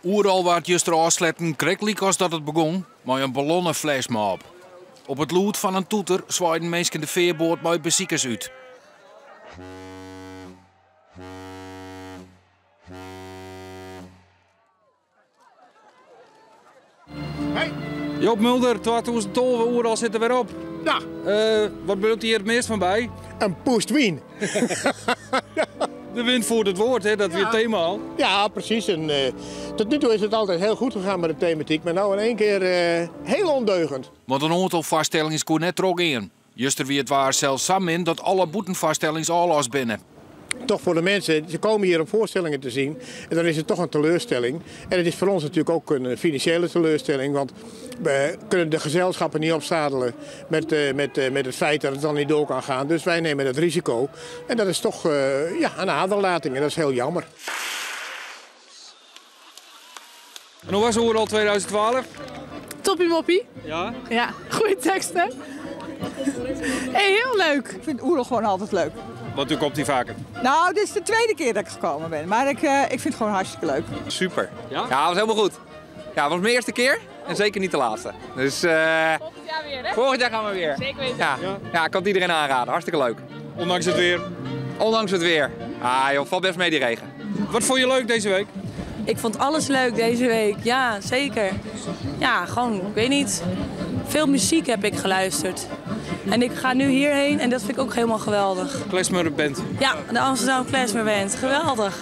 Oerol waard juster ôfsletten krekt lykas dat it begûn, mei in ballonneflashmob. Op it lûd fan in toeter swaaiden minsken de fearboat mei besikers út. Hey. Joop Mulder, 2012, Oerol sit der wer op. Ja. Wat bliuwt hjir it meast fan by? In pûst wyn. De wind voert het woord, hè? Dat wie it tema al. Ja, precies. En tot nu toe is het altijd heel goed gegaan met de thematiek, maar nou in één keer heel ondeugend. Want in oantal foarstellings koe net trochgean. Juster wie it waar sels sa min dat alle bûtenfoarstellings ôflast binne. Toch voor de mensen, ze komen hier om voorstellingen te zien en dan is het toch een teleurstelling. En het is voor ons natuurlijk ook een financiële teleurstelling, want we kunnen de gezelschappen niet opzadelen met het feit dat het dan niet door kan gaan. Dus wij nemen dat risico en dat is toch ja, een aderlating en dat is heel jammer. En hoe was Oerol 2012? Toppie moppie. Ja? Ja, goede teksten. Hey, heel leuk. Ik vind Oerol gewoon altijd leuk. Want u komt hier vaker? Nou, dit is de tweede keer dat ik gekomen ben. Maar ik vind het gewoon hartstikke leuk. Super. Ja? Ja, het was helemaal goed. Ja, het was mijn eerste keer en zeker niet de laatste. Dus, volgend jaar weer, hè? Volgend jaar gaan we weer. Zeker weten. Ja. Ja. Ja, ik kan het iedereen aanraden. Hartstikke leuk. Ondanks het weer? Ondanks het weer. Ah joh, valt best mee die regen. Wat vond je leuk deze week? Ik vond alles leuk deze week, ja, zeker. Ja, gewoon, ik weet niet. Veel muziek heb ik geluisterd. En ik ga nu hierheen en dat vind ik ook helemaal geweldig. Klezmer Band. Ja, de Amsterdam Klezmer Band. Geweldig.